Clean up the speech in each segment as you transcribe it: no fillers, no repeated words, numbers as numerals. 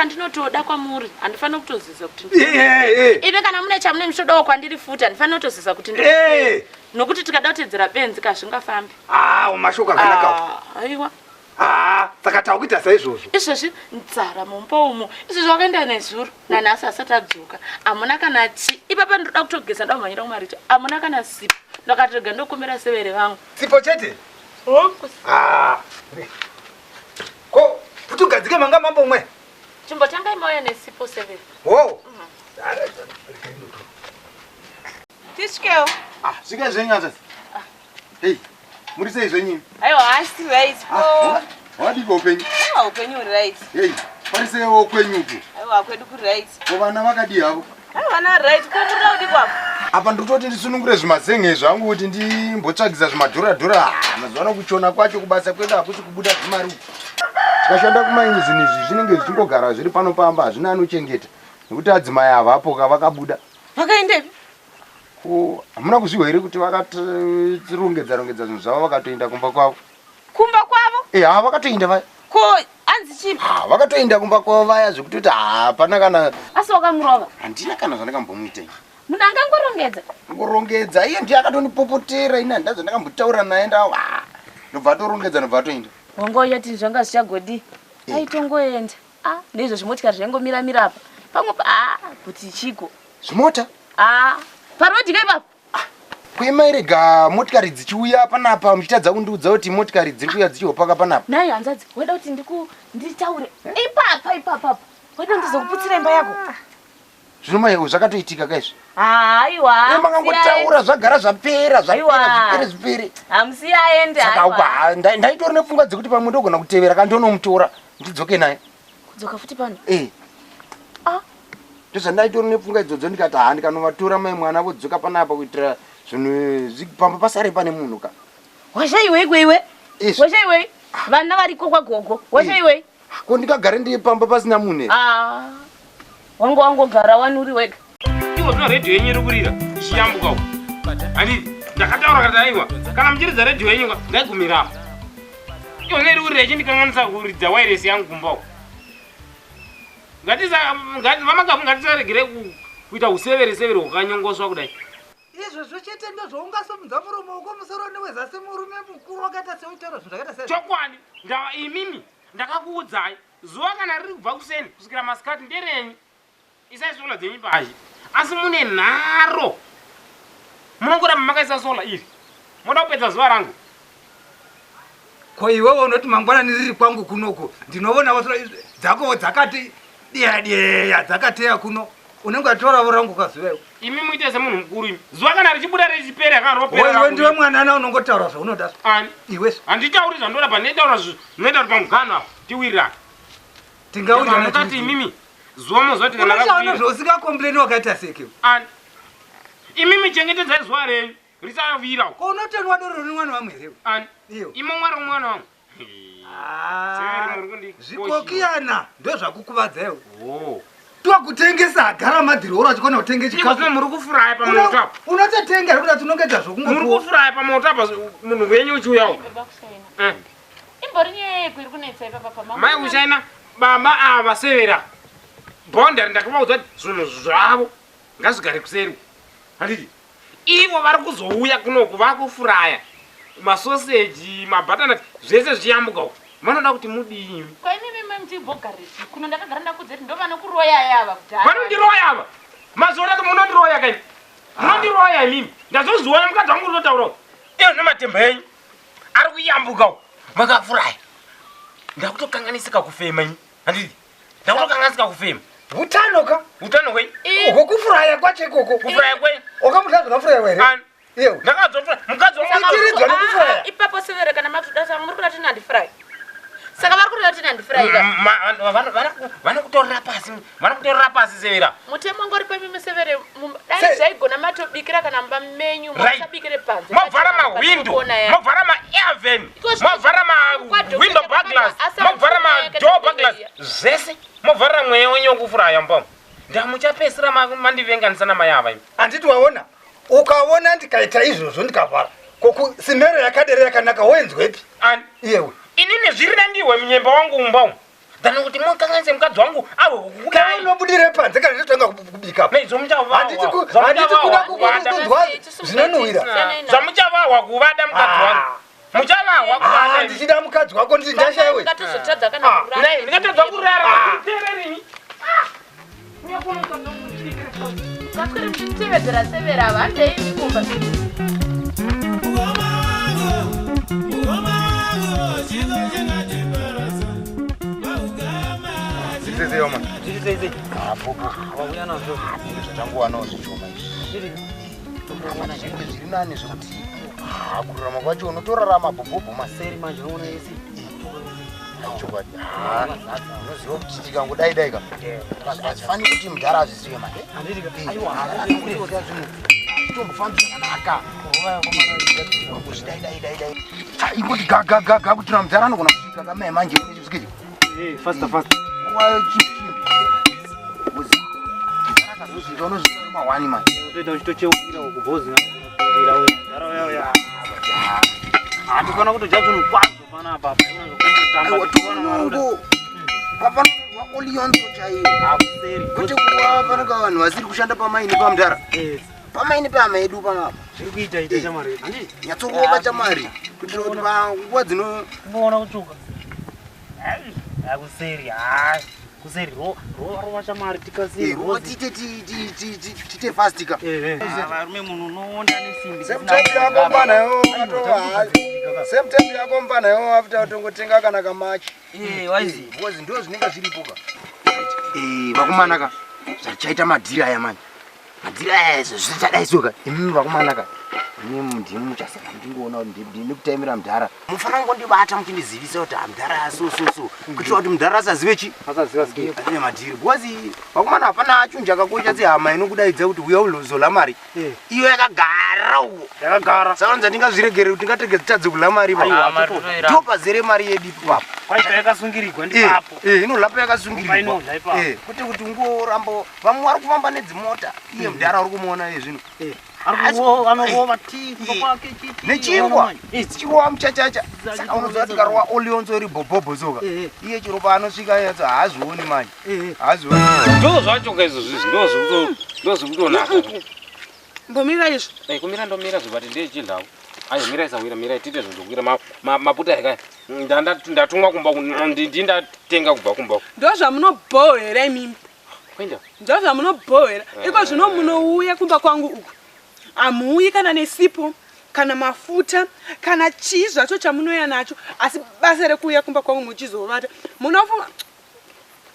Chandinotoda kwamuri handifaniri kutozivisa kuti ive kana mune chamune muchitodawo kwandiri futi handifaniri kutozivisa kuti nokuti tikada kutedzera benzi kazvingafambi. Ah, mashoko akanaka. Ah, aiwa. Ah, saka takuita saizvozvo. Izvezvi nzara mumba umo. Izvezvi wakaenda nezuro nanhasi asati adzoka. Hamuna kana chi. Ipapa ndinoda kutogeza ndoda kumhanyira kumaricho. Hamuna kana sipo. Ndakati rega ndokumbira severe vangu. Sipo chete? Hongu. Ah. Ko, kuti ugadzike manga mambo mwe? Chimbotangai mauya nesipo severe. Ho. Tisvikewo. Ah, svika zvenyu hanzvadzi. Hey, muri sei zvenyu? Aiwa, hasi right. Ah, wadiko upenyu? Aiwa, upenyu uri right. Hey, pari seiwo kwenyu uku? Aiwa, kwedu kuri right. Ko vana vakadii havo? Aiwa, vana right. Ko muri kuda kwako? Apa ndikutoti ndisunungure zvimazenge zvangu kuti ndimbotsvagisa zvimadhoradhora. Ah, mazuva ano kuchona kwacho kubasa kwedu hakusi kubuda zvimari uku. Tikashanda kumaini zvinhu izvi zvinenge zvichingogara zviri pano pamba hazvina anochengeta nekuti adzimai havapo ka vakabuda. Vakaendepi? Ko hamuna kuzvihwa here kuti vakatirongedza rongedza zvinhu zvavo vakatoenda kumba kwavo? Kumba kwavo? Eh, ha vakatoenda vaya. Ko anzi chii? Ha vakatoenda kumba kwavo vaya zvekutoti hapana kana. Asi wakamurova? Handina kana zvandakambomuita ini. Munhu angangorongedza? Ngorongedza iye ndiye akatondipopotera ini handina zvandakambotaura naye ndawa. Ndobva atorongedza ndobva atoenda. Wanga uchati zvanga zvichagodii? Eh. Aitongoenda. Ah, ndizvo zvimotikari zvaingomira mira apa. Pamwe pa ah, kuti chiko. Zvimota? Ah, parodi ka ipapo. Ah, kuemairega motikari dzichiuya panapa muchitadza kundiudza kuti motikari dziri kuuya dzichihopaka panapa. Nhai hanzvadzi, waida kuti ndiku nditaure ipapa ipapa apa. Waida ndizokuputsira imba yako. Zvino mai zvakatoitika ka izvi? Aiwa. Iwe makangotaura zvagara zvapera zvapera zvipere zvipere. Hamusi aende. Saka uka ndaitori nepfungwa dzekuti pamwe ndogona kutevera ka ndonomutora ndidzoke naye. Kudzoka futi pano? Eh. Ah. Ndozvandaitori nepfungwa idzodzo ndikati haa ndikanovatora mai mwana vodzoka panapa kuitira zvinhu pamba pasare pane munhu ka. Washaiwei iwe? Izvi. Washaiwei? Vana variko kwagogo. Washaiwei? Ko ndikagare ndiri pamba pasina munhu here? Ah. Wangu wangogara wani uri wega. Iwo zvino radio yenyu iri kurira ichiyambuka uko. Handiti ndakataura kati aiwa kana muchiridza radio yenyu ka ngaigumira apo. Iwo iri kurira ichindikanganisa kuridza wireless yangu kumba uko. Ngatisa ngati vamakapu ngatisaregere kuita usevere severe hwakanyongoswa kudai. Izvozvo chete ndozvaungasomudza muromo wako musoro newezasi murume mukuru wakaita seutaura zvinhu zvakaita sei. Chokwadi ndava imimi Ndakakuudzai zuva kana riri kubva kuseni kusvikira masikati nderenyu. Isai solar dzenyu pazhe. Asi mune nharo. Munongoramba makaisa solar iri. Moda kupedza zuva rangu. Ko iwewe unoti mangwanani riri kwangu kunoku ndinovonawo dzakowo dzakati deya deya dzakateya kuno unenge watoravo rangu kazuva iwe. Imi muite semunhu mukuru imi. Zuva kana richibuda richipera kana ropera. Iwe ndiwe mwanana unongotaura zvaunoda. Ani? Iwe. Handitauri zvandinoda pa ndinotaura zvinoita kuti pamugano apo tiwirirane. Tingawirirana mukati imimi zuva moziva kuti kana rakapira. Zvausinga complain wakaita seke. Ani? Imimi chengetedzai zuva renyu risavira. Ko unotonwa doro remwana wangu here? Ani? Iyo. Imo mwari wemwana wangu. Ah, zvikokiyana ndozvakukuvadza iwe oh. twakutengesa agara madhiroro achikona kutenga chikafu muri kufuraya pamoto apa unototenga here kuti tinongedza zvokungo muri kufuraya pamoto apa munhu wenyu uchiuya uko eh. imbori nyaya yeko iri kunetsa ipapa pama mai kushaina baba ava severa boundary ndakavaudza kuti zvinhu zvavo ngazvigare kuseri handiti Ivo vari kuzouya kunoku vakufuraya masoseji mabhatanati zvese zvichiyambuka uko vanoda kuti mudii imi Ko imimi mai muchimbogarepi kuno ndakagara ndakudza kuti ndovanokuroyai ava kudhara. Vanondiroya ava mazuva ano munondiroya kaini munondiroya imimi ndazozviona mukadzi wangu unotaura uko iyo nematemba enyu ari kuyambuka uko makafuraya ndakutokanganisika kufema ini handiti Ndakutokanganisika kufema. Hutano ka? Hutano hwei? Hwekufuraya kwacho ikoko. Kufuraya kwei? Wakamuta zvakafuraya here? Ani? Iwe. Ndakadzofura mukadzi wangu. Itiridzwa nekufuraya. Ah, ipapo severe kana matoda saka muri kuda kuti nandifurayi. Saka vari kuda kuti nandifurayi ka? Vanokutorera pasi, vanokutorera pasi severa. Mutemo wanga uri pemi musevere dai zvaigona matobikira kana mumba menyu musabikire panze. Movhara mahwindo, movhara maairven, movhara mawindow burglars, movhara madoor burglars, zvese movharira mweya wenyu wekufuraya mumba umu. Ndamuchapedzisira mandivenganisa namai ava imi. Handiti waona ukaona ndikaita izvozvo ndikavhara koku simero yakadere yakanaka woenzwepi? Ani? Iyewe. Inini zviri nandihwe munyemba wangu mumba umu. Than kuti mukanganise mukadzi wangu awe kukudai. Unobudire panze kana ndotanga kubika. Nei zvomuchavahwa. Handiti kuda kukunzwa zvinonhuhwira. Zvamuchavahwa kuvada mukadzi wangu. Muchavahwa kuvada. Ndichida mukadzi wako nditi ndashaiwe. Ngatozotadza kana kurara. Nei ndingatadza kurara. Teererini. Ngaswere muchitevedzera severa ava handei kumba. Zvachangowanawo zvishoma izvi zviri nani zvekuti kurarama kwacho unotorarama bhobhobho maseri manje unoona ese chokwadi unoziva kuti tikangodai dai ka hazvifaniri kuti mudhara azvizive manje zvitombofambi zvakanaka kuzvidai dai dai dai ingoti gagagaga kuti na mudhara anogona kusvika kamai manje unechisikecho faster faster toita uchitocheukira kubhozi handifana kutodya zvinhu kwazvo panapa papanolionzo chaiyo kwete kuva panonga vanhu vasiri kushanda pamaini pamudhara pamaini pama edu panapa zviri kuita ita chamari nyatsorova chamari kuitira kuti panguva dzino kumboona kutsvuka kuseri kuseri rova chamari tikasiri tite fast ka varume munhu unoonda nesimbi same time yako mfana yo after utongotenga kana kamachi because ndo zvinenge zviripo ka vakomana ka zvachaita madhiri aya manje madhiri aya zvichadai so ka imimi vakomana ka imimi ndimi muchasara ndingoona kuti ndini kutaimira mudhara mufanira kungondibata muchindizivisa kuti mudhara so so so kuitira kuti mudhara asazive chi asazive madhiri because vakomana hapana chinhu chakakosha sehama inokudaidza kuti uya uzola mari iyo yakagara uko yakagara saka nza ndingazviregere kuti ndingatege tadze kula mari ipapo ndopazere mari yedu ipapo kwaita yakasungirirwa ndipapo inolapa yakasungirirwa kwete kuti ungoramba vamwe vari kufamba nedzimota iye mudhara uri kumuona iye zvino anorova tii nechingwa chirova muchachacha saka unoziva tikarova olionzo iri bhobhobho soka iye chiro paanosvika yatso haazvioni manje haazvioni ndo zvacho ka izvo zvizi ndozvikutonaka mbomira izvo kumira ndomira zvibati ndechindau ayo mirai sawira mirai tiite zvinhu zvokuira maputa ekaya ndatumwa kumba ndindatenga kubva kumba ndo zvamunobhohera imimi kuenda ndo zvamunobhohera iko zvino munouya kumba kwangu uku hamuuyi kana nesipo kana mafuta kana chii zvacho chamunouya nacho asi basa rekuuya kumba kwangu muchizovata munofunga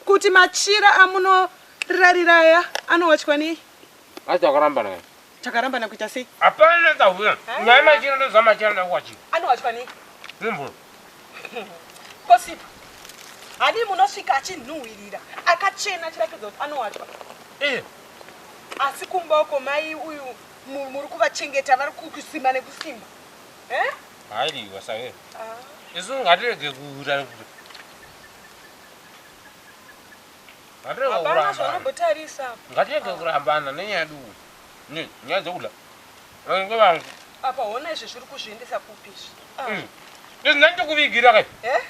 kuti machira amunorarira anowachwa nei asi takarambana kai takarambana kuita sei hapana sawira nyaya machira ndoziva machira ndakuwachira anowachwa nei nemvura kosipo hadi munosvika achinhuhwirira akachena achiratidza kuti anowachwa asi kumba uko mai uyu muri kuvachengeta vari kusimba nekusimba hailiwa sawira isu ngatirege kuita hapana zvaunombotarisa ngatirege kurambana nenyaya duku nyaya dzekudla vange vangu apa hona izvi zviri kuzviendesa kupi izvi izvi ndanditokuvigira kai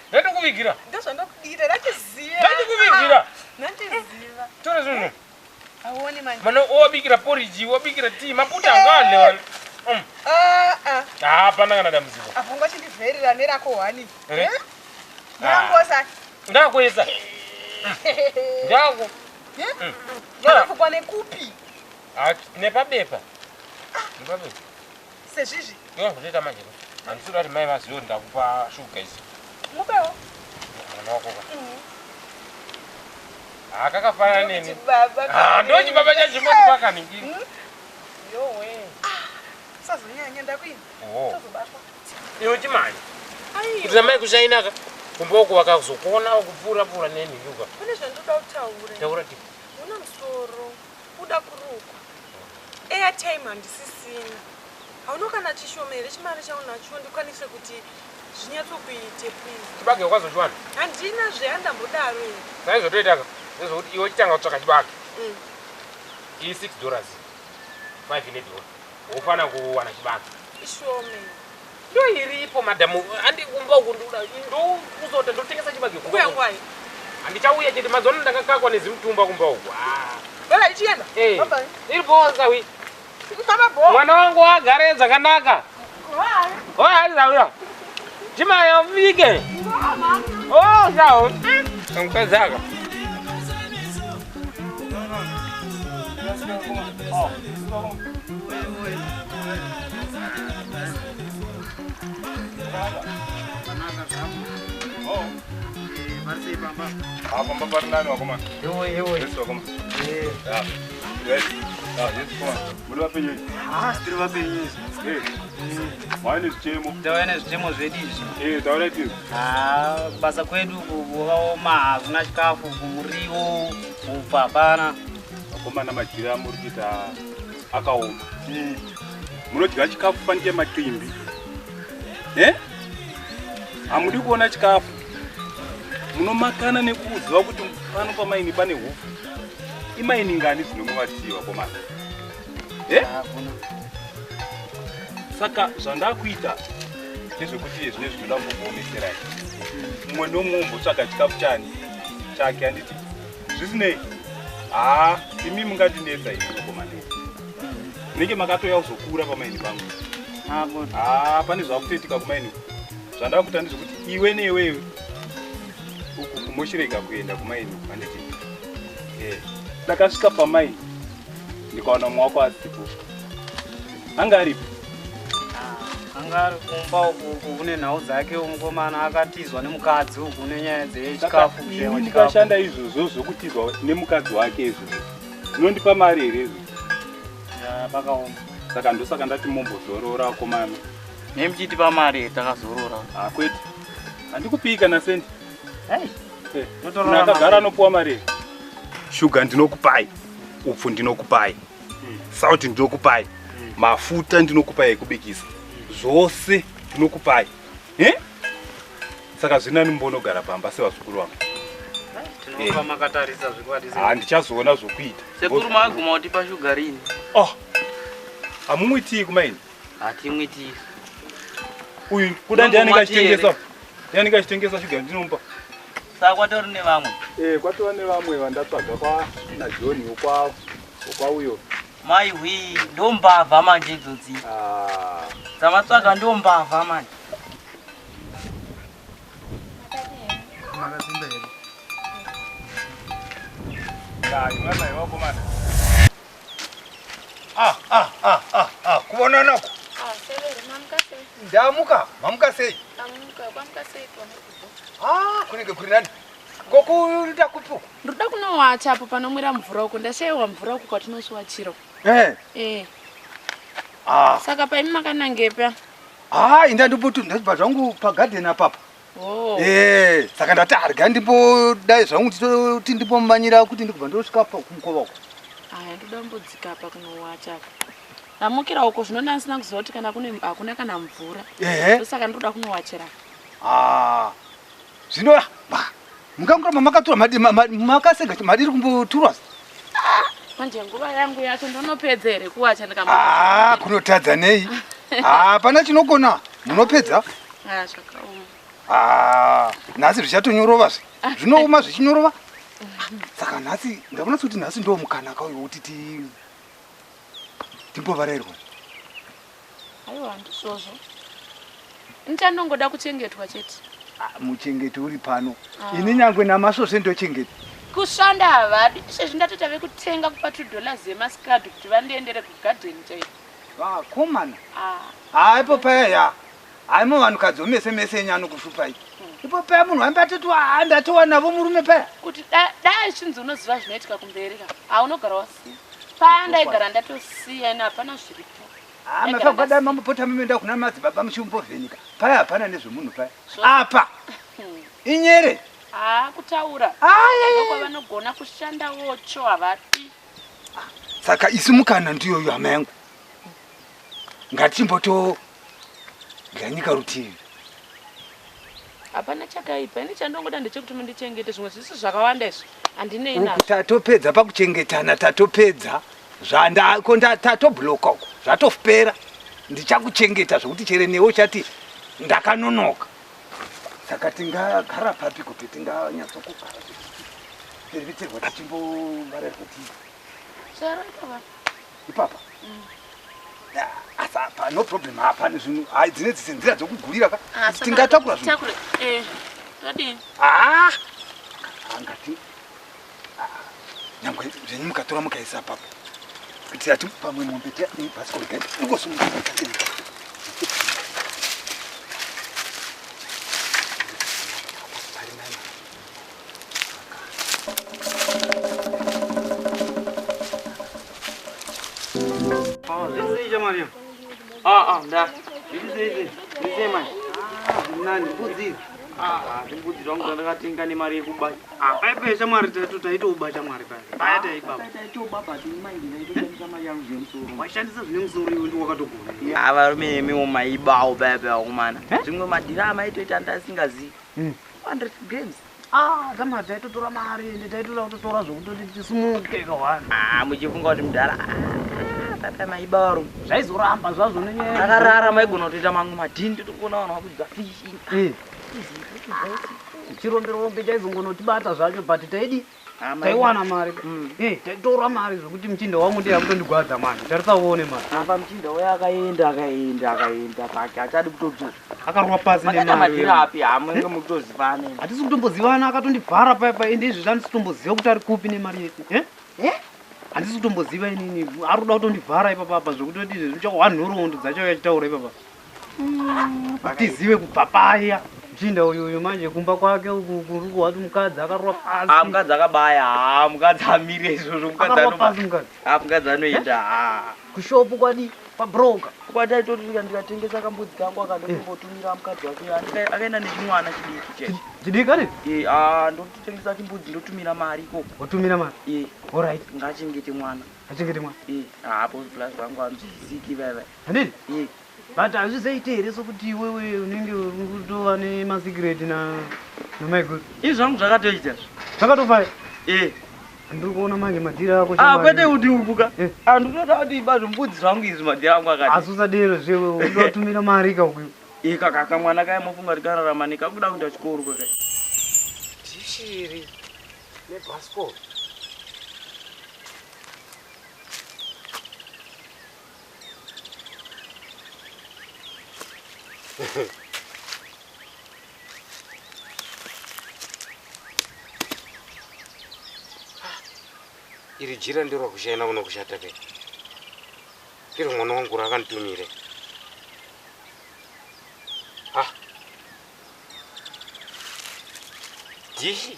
ndanditokuvigira ndozvandokudira ndandiziva ndandikuvigira ndandiziva tore zvinhu auoni manje mana wabikira poriji wabikira tii maputa angaalewa hapana kana dambudziko apa ungachindivherera nerako hwani ndangosa ndakuisa ndako ndakufukwa nekupi nepabepa nepabepa sezvizvi ndinozotoita manje handisi kuda kuti mai vazive kuti ndakupa shuga isi mupewo mwana wako ka kakafanana neni Chibaba ndochibaba chachimoti pakaningiri yowe sazonyanya ndakuini tozobatwa iwe chimani kuti namai kushainaka kumba uko vakazokuona kupfuura pfuura nenhinduka pane zvandoda kutaura taura ti una musoro uda kurukwa airtime handisisina hauna kana chishoma here chimari chaunacho ndikwanise kuti zvinyatsokuite please chibage wakazochiwana handina zveandambodaro here saizvotoitaka ndezvokuti iwe chitanga kutsvaka chibage iyi $6 5 nedhora wofana kuwana chibage ishome ndo iripo madhamu andikumba uku ndokuzota ndotengesa chibage kuya ngwai Handichauya chete mazuva ano ndakakakwa nezimutumba kumba uku. Ah. Bora ichienda. Eh. Bye bye. Iri bho sawi. Famba bho. Mwana wangu agare zvakanaka. Oya sawira. Chimaya ufike. Oh sawo. Kamukadzi aka. Pamba pari nani vakomana? Yes, vakomana. Ah, right. Ah, yes, vakomana. Muri vapenyu? Ah, tiri vapenyu izvi. Eh. Mwaine zvichemo. Tauya nezvichemo zvedu izvi. Eh, taurai tizwe. Ah, basa kwedu uku kwakaoma, hakuna chikafu, kumuriwo, upfu hapana. Vakomana madyiro amuri kuita akaoma. Munodya chikafu fanike matimbi. Eh? Hamudi kuona chikafu. Munomakana nekuziva kuti pano pamaini pane hupfu. Imaini ngani dzinomuvatiwa vakomana? Eh? Saka zvandakuita ndezvekuti iye zvine zvinoda kumbokuomeserai. Mumwe nomumwe ombotsvaga chikafu chani chake handiti? Zvisinei, haa imi mungandinetsa imi vakomana. Munenge makatouya kuzokura pamaini pangu. Haa pane zvakutoitika kumaini uku. Zvandakuita ndezvekuti iwe newewe uku kumoshirega kuenda kumaini uku handiti? Eh, ndakasvika pamaini ndikaona mumwe wako asipo. Anga aripi? Anga ari kumba uku uku kune nhau dzake mukomana akatizwa nemukadzi uku nenyaya dzechikafu Ini kushaiwa chikafu. ndikashanda izvozvo zvokutizwa nemukadzi wake izvozvo zvinondipa mari here izvo? Ya, pakaoma. Saka ndosaka ndati mombozorora akomana. Nei muchitipa mari takazorora? Ah, kwete. Handikupii kana sendi. Hey. Eh, Notorora munhu akagara mari. anopuwa mari here? Shuga ndinokupai, upfu ndinokupai, sauti ndinokupai, mafuta ndinokupai ekubikisa, zvose ndinokupai. Eh? Saka zvinani mumbonogara pamba sevazukuru vangu. Tinofa makatarisa zvikwadi. Ah, ndichazoona zvokuita. Sekuru maguma kutipa shuga rini? Oh. Hamumwi tii kumaini? Hatimwi tii. Uyu kuda ndiani Munomwa tii here? kachitengesa? Ndiani kachitengesa shuga ndinomupa? Saka kwatori nevamwe. Eh, kwatova nevamwe vandatsvaga kwa na John wokwa wokwa uyo. Mai hwi ndo mbavha manje idzodzi. Ah. Dzamatsvaga ndo mbavha manje. Makasimba here? Ya, imwana yevakomana. Ah, ah, ah, ah, ah, kuvonana uku. Ah, severe, mamuka sei? Ndamuka, mamuka sei? Tamuka, kwamuka sei kwamuri kubva? Ah, kunenge kuri nani? Kokuita kupi uku? Ndoda kunowacha apo panomwira mvura uko, ndashaiwa mvura uko kwatinosuwachira. Eh. Eh. Ah. Saka paimi makanangepi? Ah, inda ndimbotu ndachibva zvangu pagadheni apapa. Oh. Eh, saka ndati arga ndimbodai zvangu nditoti ndimbomanyira kuti ndikubva ndosvika pa kumukova uko. Aya, ndoda kumbodzika apa kunowacha apa. Ndamukira uko zvino ndasina kuziva kuti kana kune hakuna kana mvura. Ehe. Ndosaka ndoda kunowachira. Ah. Zvino ba mukangoramba makatura madi makasega madiri kumboturwa. Manje nguva yangu yacho ndonopedza here kuwacha ndikamba. Ah, kunotadza nei? Ah, pana chinogona. Munopedza? Ah, zvakaoma. Ah, nhasi zvichatonyorova zve. Zvinooma zvichinyorova. Saka nhasi ndaona sekuti nhasi ndo mukana kauyo kuti ti timbovarairwa. Aiwa, ndizvozvo. Ndichandongoda kuchengetwa chete. Ah, muchengeti uri pano. Ah. Ini nyangwe namasvosve ndochengeta. Kushanda havadi. Izvezvi ndatota vekutenga kupa 2 dollars yemasikadhi kuti vandiendere kugadheni chaiko. Vakomana. Ah. Ah, ipo paya ya. Haimo vanhukadzi mese mese enyu anokushupai. Ipo paya munhu wambatoti ah ndatowa navo murume paya. Kuti dai chinzi unoziva zvinoitika kumberi ka. Haunogara wasiya. Paya ndaigara ndatosiya ine hapana zviripo. Ah, mafagwa dai mambopota munoenda kuna madzibaba muchimbovheneka. Paya hapana nezvemunhu paya. Apa. Inyere. Ah, kutaura. Ndokwavanogona kushanda wocho havadi. Saka isu mukana ndiyoyo hama yangu. Ngatichimboto ganyika rutivi. Hapana chakaipa. Ini chandongoda ndechekuti mundichengete zvimwe zvisi zvakawanda izvi. Handinei Uku nazvo. tatopedza pakuchengetana tatopedza. Zvanda ko tatobloka uku. Zvatopera. Ndichakuchengeta zvekuti chere newe uchati ndakanonoka. Saka tingagara papi kuti tinganyatsokugara. Timbopereterwa tichimbovarerwa tii. Chero ipapa. Ipapa. Asi apa no problem hapana zvinhu. Hayi dzine dzise nzira dzokugurira ka. Ah, saka- Tingatakura zvinhu. Takure. Eh. Todini? Ah! Angati. Nyangwe zvenyu mukatora mukaisa apapo. Kuitira ti pamwe mombe tiya bhasikoro gani. Ingosunga. Zviri sei shamwari? Ah ah nda. Zviri sei sei? Zviri sei manje? Ah, zviri nani mbudzi. Ah ah mbudzi zvangu zvandakatenga nemari yekuba. Ah, paipe shamwari tatu taitouba shamwari paya. Paya taiba. Taitoba but manje ndaitoshandisa mari yangu zvemusoro. Waishandisa zvine musoro iwe ndiwo wakatogona. Ah varume imiwo maibawo paya paya vakomana. Zvimwe madhira amaitoita ndasingazivi. 100 grams. Ah, shamwari taitotora mari ende taitoda kutotora zvekutoti tisumuke kahwani. Ah muchifunga kuti mudhara ah paya maiba varume. Zvaizoramba zvazvo nenyaya. Takarara maigona kutoita mamwe madhini totokuona vanhu vakudya fish. Eh. Chirombe rombe chaizongonotibata zvacho but taidi taiwana mari. Eh, taitora mari zvekuti muchinda wangu ndiye akutondigwadza manje. Tarisa uone mari. Apa muchinda uya akaenda akaenda akaenda pake achadi kutodzoka. Akarwa pasi Makaita nemari. madhira api hamunge mukutoziva Hatisi kutombozivana akatondivhara paya paya ende izvezvi handisi kutomboziva kuti ari kupi nemari yese. Eh? Handisi kutomboziva inini. Ari kuda kutondivhara ipapa apa zvekutoti izvezvi ndichakuhwa nhoroondo dzacho achitaura ipapa. Tizive kubva paya. Muchinda uyu uyu manje kumba kwake uku kuri kuhwa kuti mukadzi akarwa pasi. Ah mukadzi akabaya ah mukadzi amire izvozvo mukadzi Akarwa anoba. pasi mukadzi. Ah mukadzi anoenda ah. Kushopu kwadi kwabroka. Kwataitoti ndikatengesa kambudzi kangu akandotombotumira mukadzi wake akaenda nechimwana chidiki cheche. Chidiki ane? Eh ah ndototengesa chimbudzi ndotumira mari ikoko. Wotumira mari? Eh. Alright. Ngachengete mwana. Achengete mwana. Eh ah po plus vangu amzvisiki vaya vaya. Handiti? Eh. But hazvizoiti here sokuti iwewe unenge uri kutova nemasikireti na namaiguru. Izvi zvangu zvakatoita. Zvakatofaya? Eh. Ndiri kuona manje madhira ako. Ah shamwari. kwete kuti ukuka. Ah ndinoda kuti iba zvimbudzi zvangu izvi madhira angu akati. Asi usadero zvewe unoda kutumira mari ka uku. Eh kaka kamwana kaya mofunga kuti kararama nekakuda kuenda chikoro kaka. Dhishiri nebhasikoro. Iri jira ndiro kushaina kuno kushata ke. Ndiro mwana wangu rakanditumire. Ah. Dhishi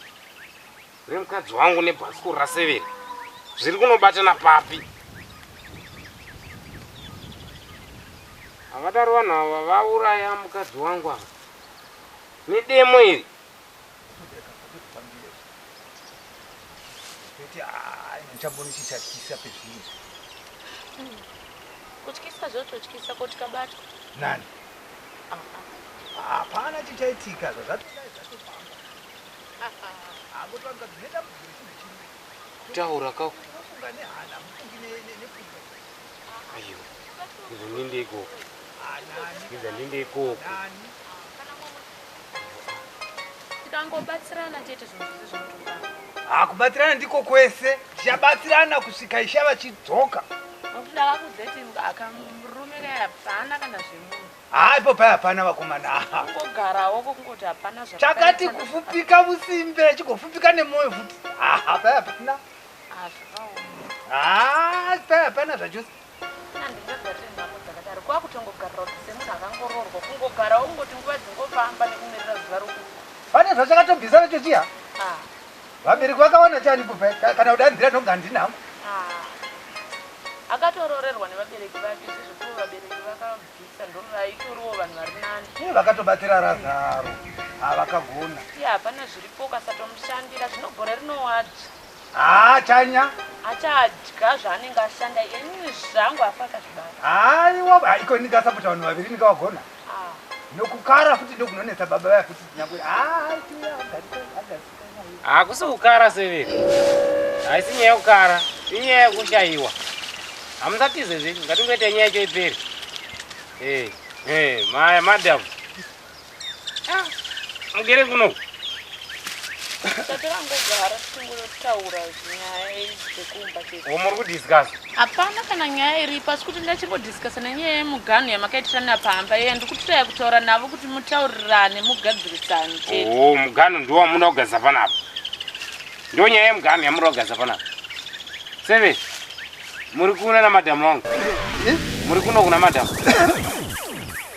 remukadzi wangu nebhasikoro raseveri zviri kunobatana papi? Havadaro vanhu ava vauraya mukadzi wangu ava nedemo iri. Toti ah ndichamboni chichatyisa pezvinhu. Kutyisa zvototyisa ko tikabatwa. Nani? Hapana chichaitika zvazvatodai zvatofamba. Angotanga dzine dambudziko rechinhu chimwe. Kutaura kako. Unofunga nehana, mufungi nepfungwa. Aiwa. Ndinza ndinde ikoko. Ndinza ndinde ikoko. Tikangobatsirana chete zvinhu zvese zvinotofamba. Ah, kubatsirana ndiko kwese. Tichabatsirana kusvika ishe vachidzoka. Nokuti ndakakudza kuti akamurume kaya hapana kana zvemunhu. Ah, ipo paya hapana vakomana. Kungogarawo kungoti hapana zvakadai Chakati kana- kufupika usimbe, chigofupika nemwoyo futi. Ah, paya hapana. Ah, zvakaoma. Ah, paya hapana zvachose. Handingagari nhamo dzakadaro. Kwakutongogarira kuti semunhu akangoroorwa kungogarawo kungoti nguva dzingofamba nekumirira zuva rokufa. Pane zvachakatobvisa nacho chiya. Ah, Vabereki vakawana chani ipo paya. Kana kuda nzira ndonga handina hangu. ah. Akatoroorerwa nevabereki vake izvozvo kuvo vabereki vakabvisa ndovaitoriwo vanhu vari nani. Eh, Vakatobatsira Razaro. Ah, vakagona. Iye hapana zviripo ukasatomushandira zvino gore rinowadya. Ah, chanya. Achadya zvaanenge ashanda inini zvangu afa akazvibata. Haiwa, ah, iko ndingasapota vanhu vaviri ndingavagona. Ah. Nokukara futi ndokunonetsa baba vaya futi nyangwe. Ah, tiuya, agarika, agarika. Hakusi kukara severi. Haisi nyaya yekukara, inyaya yekushayiwa. Hamusatizezve, ngatingoita nyaya yacho ipere. Eh, eh, maya madam. Ah, mugere kuno. Tatirangogara tichingotaura nyaya idzi dzekumba chete. O muri kudiscuss? Hapana kana nyaya iripo asi kuti ndachingodiscussa nenyaya yemuganhu yamakaitirana pamba iya ndikutiraya kutaura navo kuti mutaurirane mugadzirisane chete. O muganhu ndiwo wamunoda kugadzisa panapa. Ndiwo nyaya yemuganhu yamunoda kugadzisa panapa. Seve muri kuno na madam wangu. Muri kuno kuna madam.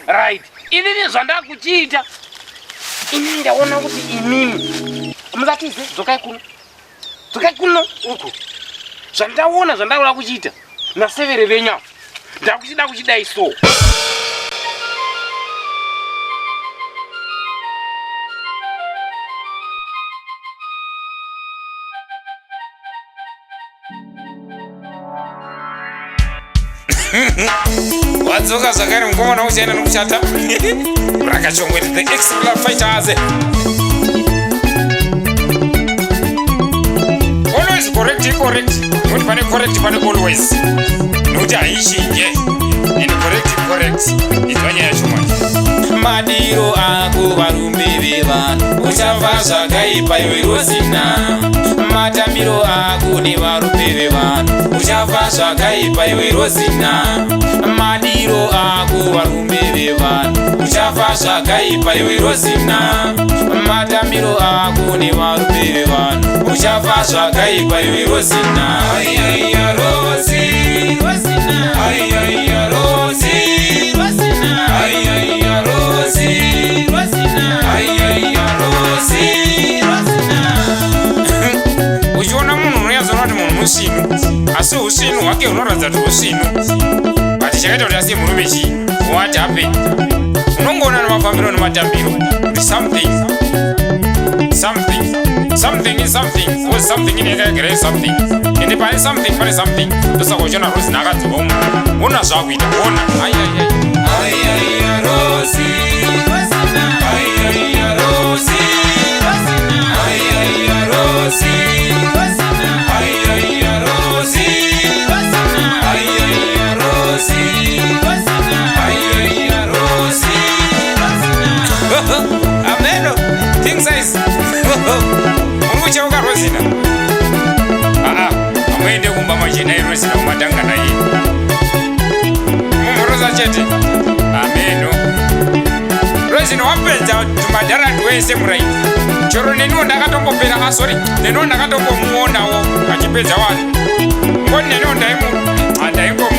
Right. Inini zvandakuchiita. Inini ndaona kuti imimi musatize dzokai kuno. Dzokai kuno uku. Zvandaona zvandaona kuchiita nasevere venyu ava. Ndakuchida kuchidai so. Wadzoka zvakare mukomana uchaenda nokuchata rakachongwete the extra fighters always correct correct nokuti pane correct pane always nokuti haichinje and correct correct inzwa nyaya yacho manje. Madiro ako varume vevanhu, uchabva zvakaipa iwe Rosina. Matambiro ako nevarume vevanhu, uchabva zvakaipa iwe Rosina. Madiro ako varume vevanhu, uchafa zvakaipa iwe Rosina. Matambiro ako nevarume vevanhu, uchafa zvakaipa iwe Rosina. Aiaiya Rosi, aiaiya Rosi, aiaiya Rosi, aiaiya Rosi. Uchiona munhu unonyatsoona kuti munhu musvinu, asi usvinu hwake hunoratidza kuti usvinu, but chakaita kuti asiye murume chii? What happened? Unongoona nemafambiro nematambiro kuti something, something, something is something was something inenge yagara something, ende pane something, pane something. Ndosaka uchiona Rosina akadzoka umu, ona zvakuita, ona. Aiaiai. Aiaiya Rosi, aiaiya Rosi, aiaiya Rosi, aiaiya Rosi, aiaiya Rosi, aiaiya Rosi. Ameno king size muri kucheuka Rosina. Aa, amuende kumba machenai Rosina umatanga naye mumhorosa chete. Ameno Rosina wapedza tumadhara twese muraini chero neniwo ndakatombopera. Ah, sorry, neniwo ndakatombomuonawo achipedza vanhu ngoni neniwo ndaingomu.